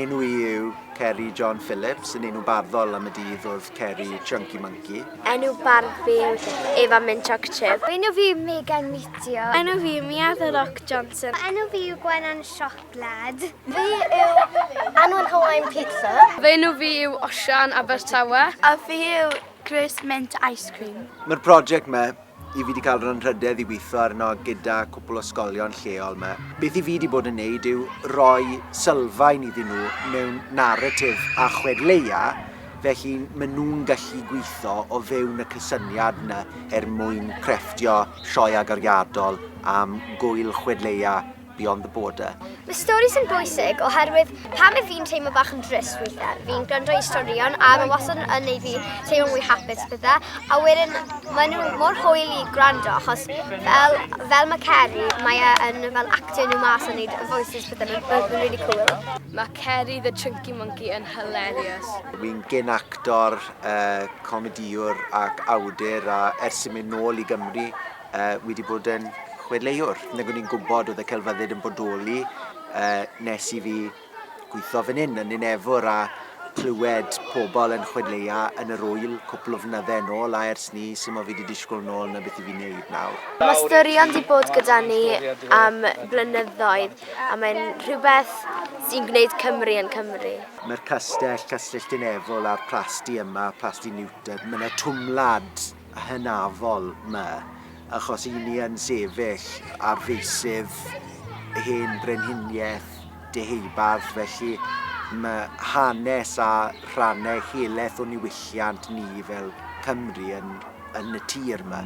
Enw i yw Ceri John Phillips, yn enw barddol am y dydd oedd Ceri Chunky Monkey. Enw bardd fi yw Eva Mint Choc Chip. Enw fi yw Megan Meteor. Enw fi yw Mia The Rock Johnson. Enw fi yw Gwenan Siocled. Fi yw Anwen Hawaiian Pizza. Fy enw fi yw Osian Abertawe. A fi yw Grace Mint Ice Cream. Mae'r prosiect 'ma i fi wedi cael yr anrhydedd i weithio arno gyda cwpl o ysgolion lleol 'ma. Beth i fi wedi bod yn neud yw rhoi sylfaen iddyn nhw mewn naratif a chwedleia, felly maen nhw'n gallu gweithio o fewn y cysyniad 'na er mwyn crefftio sioe agoriadol am gŵyl chwedleia Beyond the Border. Mae storis yn bwysig oherwydd pan mae fi'n teimlo bach yn drist weithiau, fi'n gwrando i storïon a mae wastad yn neud fi teimlo mwy hapus pethau. A wedyn maen nhw mor hwyl i gwrando achos fel, fel mae Ceri, mae e yn fel actio nhw mas a neud voices pethau, mae'n ma really cool. Mae Ceri the Chunky Monkey yn hilarious. Wi'n gyn actor, uh, comedïwr ac awdur a ers i mynd nôl i Gymru uh, wi wedi bod yn chwedleuwr. Nag o'n i'n gwybod oedd y celfyddyd yn bodoli uh, nes i fi gweithio fan hyn yn Ninefwr a clywed pobl yn chwedleia yn yr ŵyl cwpl o flynydde yn ôl a ers ni sy'n mo fi wedi disgwyl nôl na beth i fi wneud nawr. Mae straeon 'di bod gyda ni am blynyddoedd a mae'n rhywbeth sy'n gwneud Cymru yn Cymru. Mae'r castell, Castell Dinefwl a'r plasty yma, Plasty Newton, mae yna twmlad hynafol 'ma, achos 'y ni yn sefyll ar feysydd hen brenhiniaeth Deheubarth, felly mae hanes a rhannau helaeth o'n niwylliant ni fel Cymry yn, yn y tir 'ma.